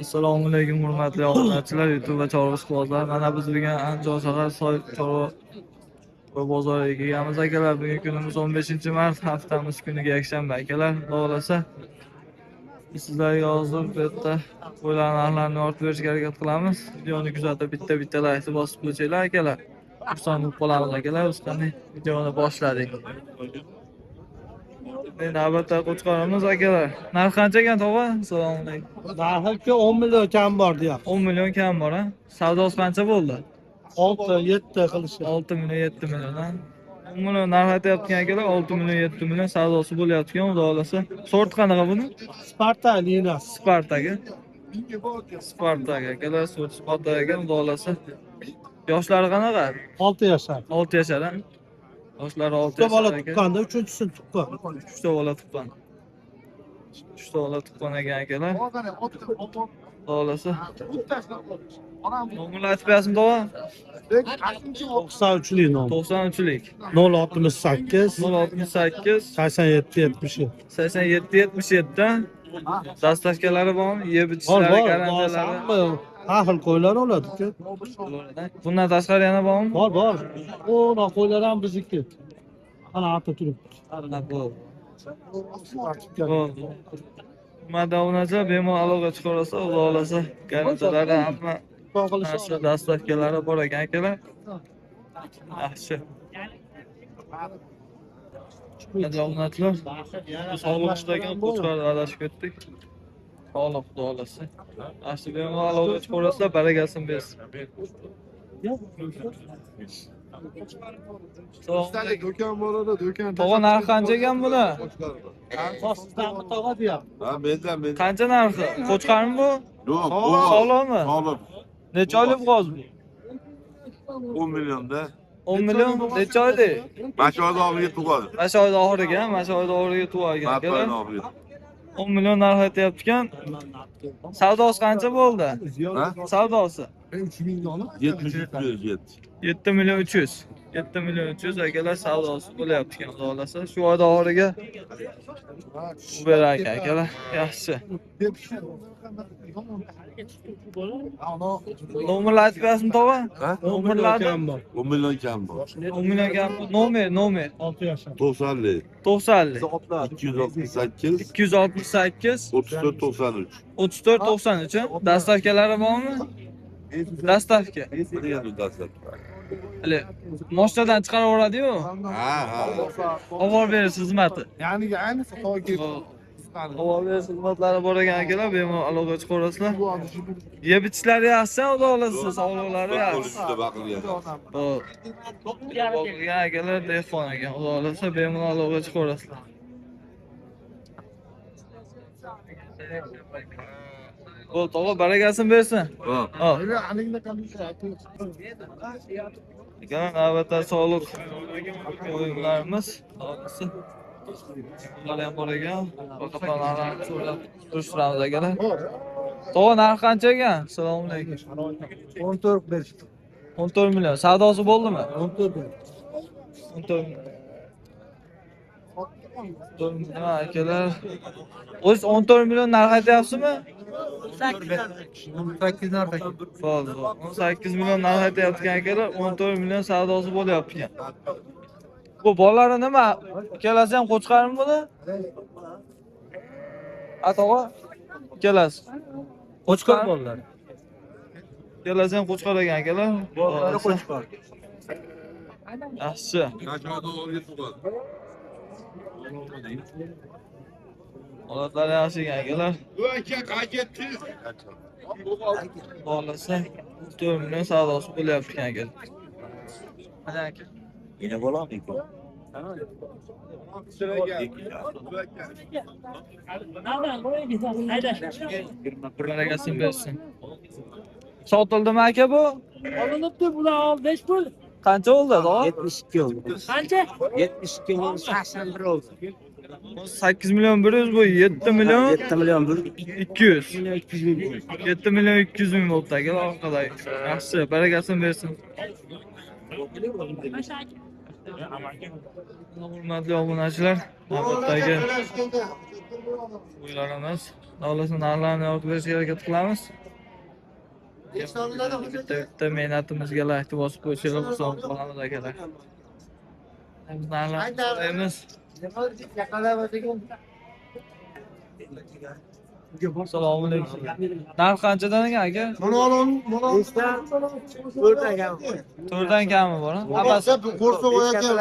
Assalomu alaykum hurmatli obunachilar, YouTube va chorva ishqibozlar. Mana biz bugun Andijon shahar soy chorva bozoriga kelganmiz akalar. Bugun kunimiz 15-mart, haftamiz kuniga yakshanba akalar. Xudo xohlasa biz sizlarga hozir bu yerda qo'ylar narxlarini yoritib berishga harakat qilamiz. Videoni kuzatib bitta-bitta laykni bosib qo'ysanglar akalar. Xursand bo'lib qolamiz akalar. Biz qanday videoni boshladik. Endi navbatda qo'chqorimiz akalar. Narx qancha ekan tog'a? Assalomu alaykum. Narxi 10 million kam bor deyapti. 10 million kam bor, ha? Savdosi qancha bo'ldi? 6 7 qilishi. 6 million 7 million, ha? 10 million narx aytayotgan akalar, 6 million 7 million savdosi bo'layotgan, xudo xohlasa. Sort qanaqa buni? Spartak liniyasi. Spartak. Spartak akalar, sort Spartak ekan, xudo xohlasa. Yoshlari qanaqa? 6 yashar. 6 yashar, ha? Yoshlari 6 Uchta bola yashar aka. Tuqqanda, uchinchisini tuqqan. 3 ta bola tuqqan. 3 ta bola tuqqan ekan akalar. Xudo xohlasa. Nomerni aytib berasizmi tog'a? 93lik nom. 93lik. 068 068 87 77. 87 77. Dastavkalari bormi? Yeb Bor ichishlari, bor. garantiyalari. Har xil qo'ylar oladi-ku. Bundan tashqari yana bormi? Bor bor. O'na qo'ylar ham bizniki. Ana ata turibdi. Ha, bo'ldi. Bo'ldi. Hurmatli obunachilar, bemalol aloqa chiqarsa, xudo xohlasa garantiyalari hamma narsa dastavkalari bor ekan akalar. Yaxshi. Hurmatli obunachilar, sog'liq ekan, qo'chqorni adashib ketdik. Sog'liq, xudo xohlasa. Yaxshi, bemalol aloqa chiqarsa, barakasini bersin. Assalomu alaykum. Do'kon bor edi, do'kon. Tog'a narxi qancha ekan buni? Sizdanmi tog'a deyapti. Ha, mendan, mendan. Qancha narxi? Qo'chqormi bu? Yo'q, Sog'liqmi? Sog'liq. Necha oylik g'oz bu? 10 millionda. 10 million necha oylik? 5 oyda oxiriga tug'adi. 5 oyda oxiriga, 5 oyda oxiriga tug'agan Mart akalar. oyida oxiriga. 10 million narx aytyapti ekan. Savdosi qancha bo'ldi? Ha? Savdosi 73 million 7. 7 million 300. 7 million 300 akalar savdosi bo'lyapti ekan, xudo xohlasa. Shu oyda oxiriga berar ekan akalar. Yaxshi. Nomerni aytib berasizmi tog'a? Ha? Nomerlarni kam bor. 10 million kam bor. 10 million kam. Nomer, nomer. 6 yashar. 90lik. 90lik. 268 268 34 93. 34 93. Dastavkalari bormi? Dastavka. Degan dastlabki. Hali moshinadan chiqarib yuboradi-yu. Ha, ha. Olib berish xizmati. Ya'ni ayniqsa toki Olib berish xizmatlari bor ekan akalar, bemalol aloqa chiqarasizlar. Yeb ichishlari yaxshi, xudo xohlasa, sog'liqlari Bir qo'li yaxshi. juda baqirgan. Boqilgan akalar dehqon ekan, xudo xohlasa bemalol aloqa chiqarasizlar. Bo'l, tog'a barakasini bersin. Ha. Ha. Akalar, navbatda sog'liq qo'ylarimiz. Xohlasa. Ular ham bor ekan. Boqaponlarni so'rab surishtiramiz akalar. Tog'a narxi qancha ekan? Assalomu alaykum. 14 berishdi. 14 million. Savdosi bo'ldimi? 14 berdi. 14 million. 14 million akalar. O'zi 14 million narx aytyapsizmi? 18 narx ekan. Bo'ldi. 18 million narx aytayotgan akalar, 14 million savdosi bo'lyapti ekan. Bu bolalari nima? Ikkalasi ham qo'chqormi buni? A tog'a? Ikkalasi. Qo'chqor bolalar. Ikkalasi ham qo'chqor ekan akalar. Bolalari qo'chqor. Yaxshi. 5 oyda oxiriga tug'adi. Holatlari yaxshi ekan akalar. Bu aka qayerga? Xohlasa 4 million savdosi bo'lyapti ekan akalar. Mana aka. Yine bo'ladimi? Barakasini bersin. Sotildimi aka bu? Olinibdi bular 5 pul. Qancha bo'ldi tog'a? 72 oldu. Qancha? 72 oldu, 81 oldu. 8 million 100 bu 7 million 7 milyon 1 200. milyon 200 bin oldu. 7 million 200 ming bo'libdi akalar orqadagi. Yaxshi, barakasini bersin. Hurmatli obunachilar, navbatdagi Qo'ylarimiz. Davlatning narxlarini yoritib berishga harakat qilamiz. Bitta mehnatimizga laykni bosib qo'ysanglar, xursand qolamiz akalar. Biz narxlarni so'raymiz. Assalomu alaykum. Narx qanchadan ekan aka? 4dan kami bor. Hammasi qo'rsa qo'yarkan,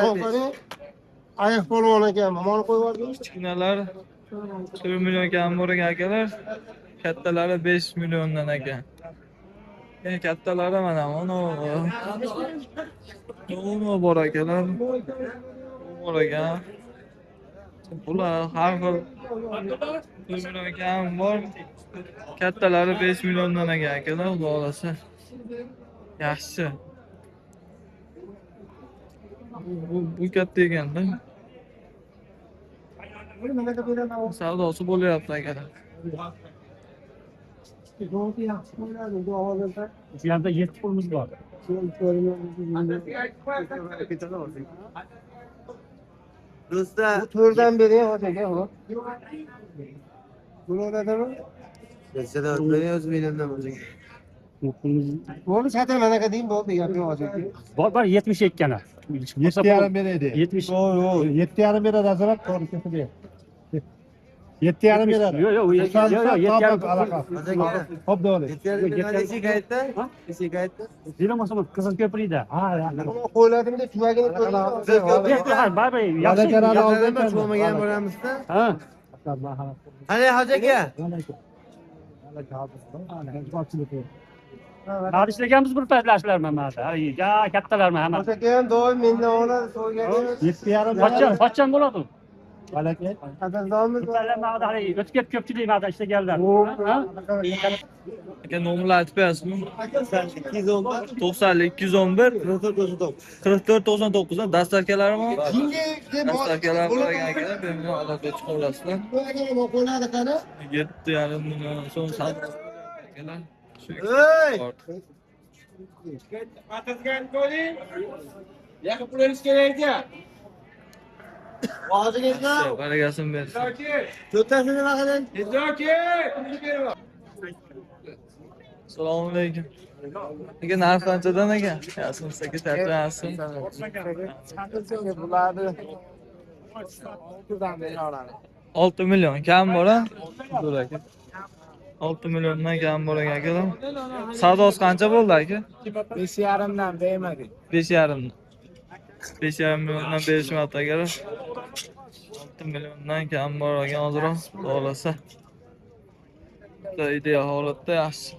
ayiq polvon ekan, mol qo'yib yubordim. Kichkinalar 4 million kam bor ekan akalar. Kattalari 5 milliondan ekan. Eng kattalari mana uni bor akalar. Bor ekan. Bular har xil 4 million kam bor. Kattalari 5 milliondan ekan akalar, xudo xolasa. Yaxshi. Bu katta ekanda. Savdosi bo'lyapti akalar. Shu yerda 7 pulimiz bor. Do'stlar, Bu 4dan beri ho'p aka, hop. Bulardanmi? Bo'ldi, sotiraman aka deng, bo'ldi, gap yo'q aka. Bor, bor 72 kana. 7,5 beradi. 70. Yo'q, yo'q, 7,5 beradi, Hazrat, to'g'ri ketdi. 7,5 beradi. Yo'q, yo'q, yo'q, 7,5 aloqa. Hop, bo'ldi. Qizil ko'prikda. Ha, Qo'yladimda tuvagini ko'rdim. Ha, bor, yaxshi. Yaxshi. Ha. Qani hoji aka? Hali ishlaganmiz bir paytlar mana. Ha, kattalarmi hamma. Hoji aka ham doim mendan oladi, so'yganim. 7,5 Qachon, qachon bo'ladi u? Balaka. Qadrdonmiz. Bular mana hali o'tib ketib ko'pchilik mana ishlaganlar. Ha? Aka nomerlar aytib berasizmi? 92 211 44 99 dastavkalarmi? Dastavkalar bor ekan akalar, bemalol aloqaga chiqa olasizlar. Qo'yladi qani? 7,5 million so'm savdo akalar. Ey! Hoji aka, Barakasini bersin. to'rttasi nima qiling? Assalomu alaykum. Aka narx qanchadan aka? Yasin aka charchamayapsiz. Bularni 6dan beri oladi. 6 million kam bor a? Dur aka. 6 milliondan kam bor ekan akalar. Savdosi qancha bo'ldi aka? 5,5dan bermadik. 5,5. 5,5 milliondan berishmabdi akalar. 6 milliondan kam bor ekan ozroq, xohlasa. Bitta ideal holatda yaxshi.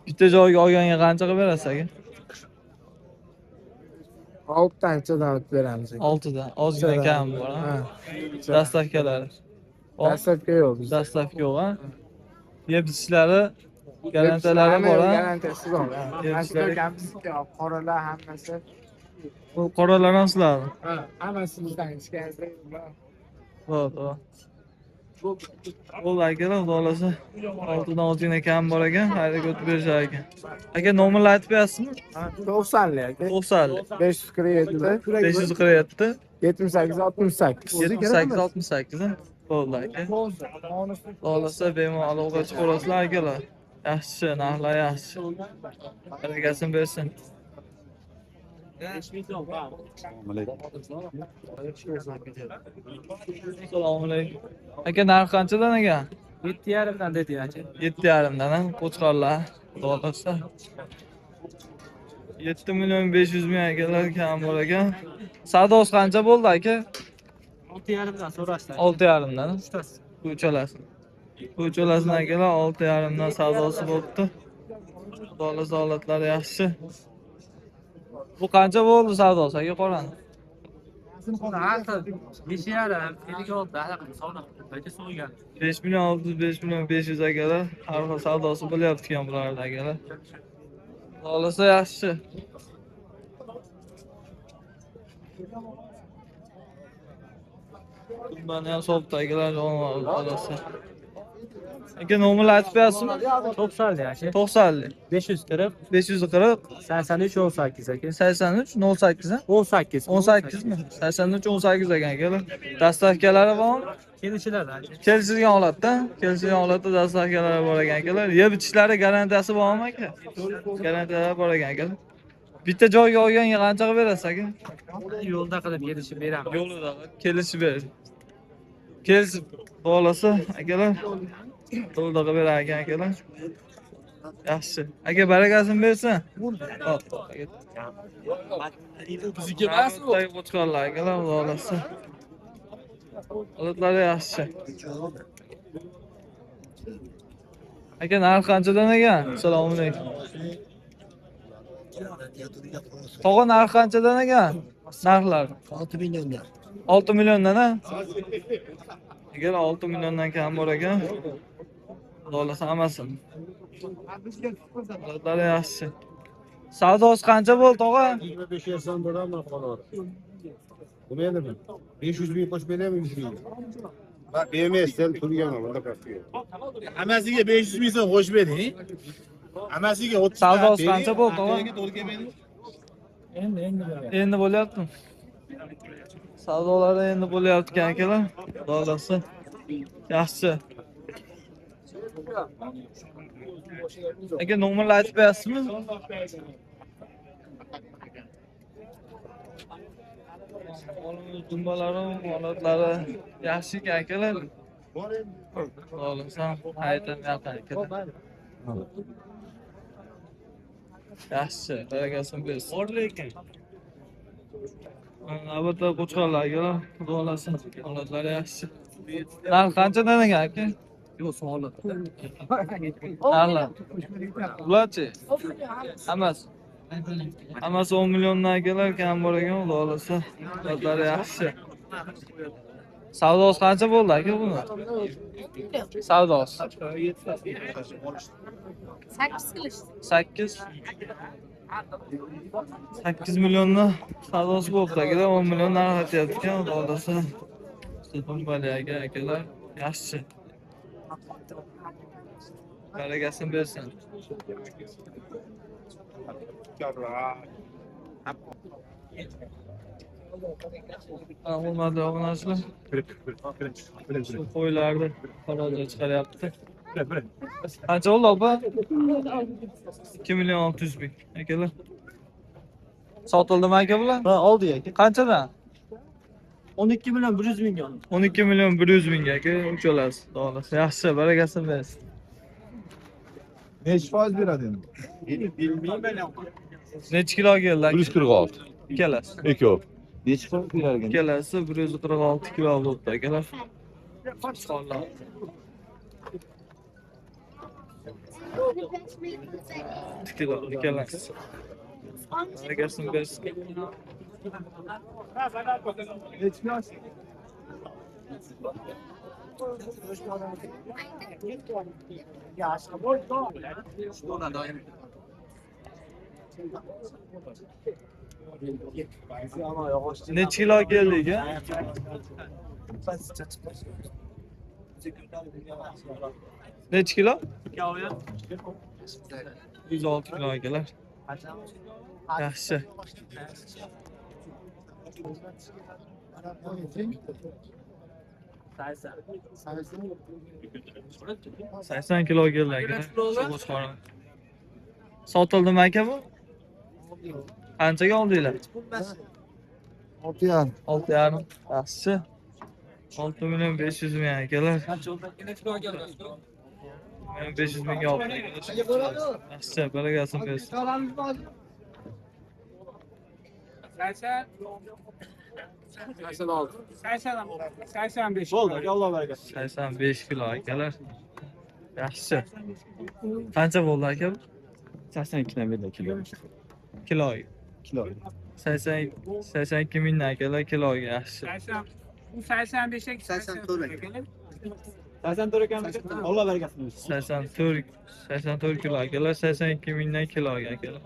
Bitta joyga olganga qancha qilib berasiz aka? 6dan ichidan olib beramiz. 6dan ozgina kam bor ha. Dastavkalari. Dastavka yo'q bizda. Dastavka yo'q ha. Yeb ichishlari garantilari bor ha. Garantiyasi bor. Hammasi qoralar hammasi. Bu qoralar ham sizlarni. Ha, hammasi bizdan ichgan. Bo'ldi. Bo'ldi akalar, xudo xolasa. 6dan ozgina kam bor ekan, xayrga o'tib berishar ekan. Aka nomerlar aytib berasizmi? 90lik aka. 90lik. 547 547 78 68. 78 68 ha. Bo'ldi aka. Xudo xolasa bemalol aloqaga chiqa olasizlar akalar. Yaxshi, narxlar yaxshi. Barakasini bersin. Assalomu alaykum. Aka narx qanchadan ekan? 7,5dan dedi aka. 7,5dan ha, qo'chqorlar. Xudo xolasa. 7 million 500 ming akalar kam bor ekan. Savdosi qancha bo'ldi aka? 6,5dan so'rashdi. 6,5dan. Bu uchalasi. Bu uchalasini akalar 6,5dan savdosi bo'libdi. Xudo xolasa holatlari yaxshi. Bu qancha bo'ldi savdosi aka qorani? 5,5, 56 so'ygan. 5 million 600, 5 million 500 akalar. Har xil savdosi bo'lyapti ekan bularda akalar. Xudo xolasa yaxshi. Dumbani ham sotdi akalar, xudo xolasa. Aka, nomerni aytib berasizmi? 90 aka. 90. 540 540 83 18 aka. 83 08 ha? 18. 18 mi? 83 18 ekan akalar. Dastavkalari bormi? Kelishiladi aka. Kelishilgan holatda, kelishilgan holatda dastavkalari bor ekan akalar. Yeb ichishlari garantiyasi bormi aka? Garantiyalari bor ekan akalar. Bitta joyga olganga qancha qilib berasiz aka? Yo'lda qilib kelishib beramiz. Yo'lida kelishib berasiz. Kelishib xohlasa akalar yo'lda qilib berar ekan akalar. Yaxshi. Aka, barakasini bersin. Hop, aka. Bizniki emas u. Qo'chqorlar akalar, xudo xohlasa. Holatlari yaxshi. Aka, narx qanchadan ekan? Assalomu alaykum. Tog'a, narx qanchadan ekan? Narxlar 6 milliondan. 6 milliondan ha? Agar 6 milliondan kam bor ekan. Xudo xohlasa hammasini. Holatlari yaxshi. Savdosi qancha bo'ldi tog'a? 25 yersan bo'ladimi qoladi. Nima 500 ming qo'shib beraymi 100 ming? Bak bermaysan turgan bunda pastga. Hammasiga 500 ming so'm qo'shib bering. Hammasiga 30 Savdosi qancha bo'ldi tog'a? To'g'ri kelmaydi. Endi bo'lyaptimi? Savdolari endi bo'lyapti akalar. Xudo xohlasa. Yaxshi. Aka, nomerni aytib berasizmi? Molimiz dumbalari, holatlari yaxshi ekan akalar. Xudo xohlasa, hayitdan yaqin akalar. Yaxshi, barakasini bersin. Albatta qo'chqorlar akalar, xudo xohlasa, holatlari yaxshi. Narx qanchadan ekan aka? Yo'q, savol. Narxlar. Ularchi? Hammasi. Hammasi 10 milliondan akalar, kam bor ekan, xudo xohlasa. Holatlari yaxshi. Savdosi qancha bo'ldi aka buni? Savdosi. 8 qilishdi. 8 8 milliondan savdosi bo'libdi akalar, 10 million narx aytyapti ekan, xudo xohlasa. Dumbali aka, akalar, yaxshi. Barakasini bersin. Hurmatli obunachilar, shu qo'ylarni qarorga chiqaryapti. Qancha bo'ldi opa? 2 million 600 ming akalar. Sotildimi aka bular? Ha, oldi aka. Qanchadan? 12 million 100 mingga oldi. 12 million 100 mingga aka, uchalasiz. Xudo xohlasa. Yaxshi, barakasini bersin. Nechi foiz beradi endi? Necha kilo keldi aka? 146. Ikkalasi. Ikov. Nechi foiz berarkan? Ikkalasi 146 kilo bo'libdi akalar. Qo'chqorlar. Kilo ikkalasi. Barakasini bersin. Necha kilo keldi aka? Necha kilo? 106 kilo akalar. Yaxshi. 80 kilo keldi aka. Qo'chqor. Sotildimi aka bu? Qanchaga oldinglar? 6,5. 6,5. Yaxshi. 6 million 500 ming akalar. Million 500 mingga oldi. Yaxshi, barakasini bersin. 85. Bo'ldi aka, Alloh barakasini. 85 kilo akalar. Yaxshi. Qancha bo'ldi aka bu? 82 dan berdi kilo. Kilo. Kilo. 82 mingdan akalar kiloga yaxshi. 85 84 84 ekan. Alloh barakasini bersin. 84 kilo akalar, 82 mingdan kiloga akalar.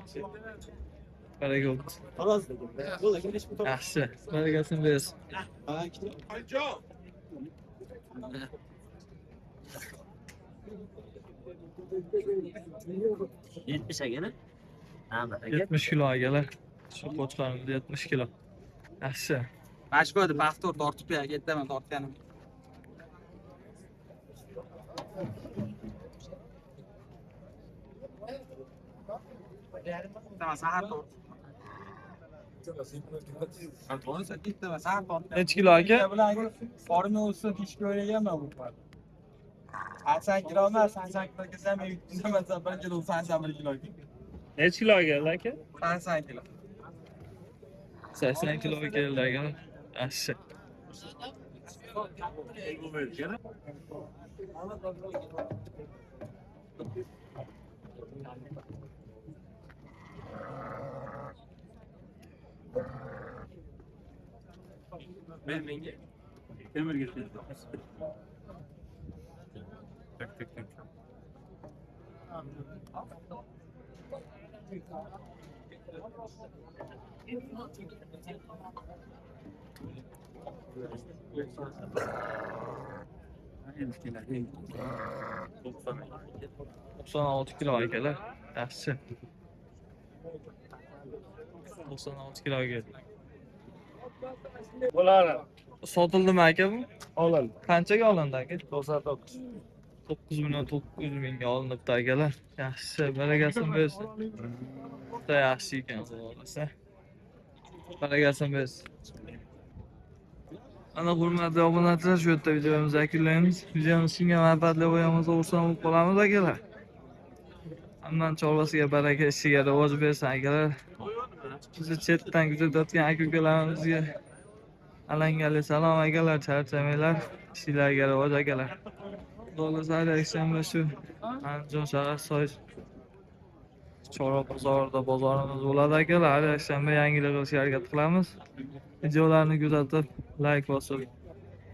Baraka bo'lsin. Xolos. Bo'ldi aka, nechi pul Yaxshi. Barakasini bersin. Ha, ikkita. 70 aka. 70 kilo akalar. Shu qo'chqorimiz 70 kilo. Yaxshi. Mashko'da paxtor tortib aka, ertaman tortganim. Tamam, sahar tortib. Necha kilo aka? Forma olsa tishga o'ylaganman bu. 80 kilo emas, 80 kilo kelsam, yutkazaman, 1 kilo 81 kilo. Necha kilo keldi aka? 80 kilo. 80 kilo keldi aka. Yaxshi. Tak tak tak. To'qson olti kilo akalar. Yaxshi. 96 kilo keldi. Bo'ladi. Sotildimi aka bu? Olindi. Qanchaga olindi aka? 99. 9 million 900 mingga olinibdi akalar. Yaxshi, barakasini bersin. Juda yaxshi ekan, xudo xohlasa. Barakasini bersin. Ana hurmatli obunachilar, shu yerda videomizni yakunlaymiz. Videomiz kimga manfaatli bo'lgan bo'lsa, xursand bo'lib qolamiz akalar. Hammani chorvasiga baraka, ishiga rivoj bersin akalar. Bizni chetdan kuzatayotgan aka-ukalarimizga alangali salom akalar, charchamanglar, ishinglarga rivoj akalar. Xudo xohlasa har yakshanba shu Andijon shahar soy chorva bozorida bozorimiz bo'ladi akalar. Har yakshanba yangilik qilishga harakat qilamiz. Videolarni kuzatib, like bosib,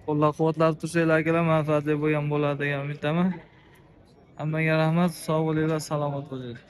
qo'llab-quvvatlab tursanglar akalar, manfaatli bo'lgan bo'ladi degan umiddaman. Hammaga rahmat, sog' bo'linglar, salomat bo'linglar.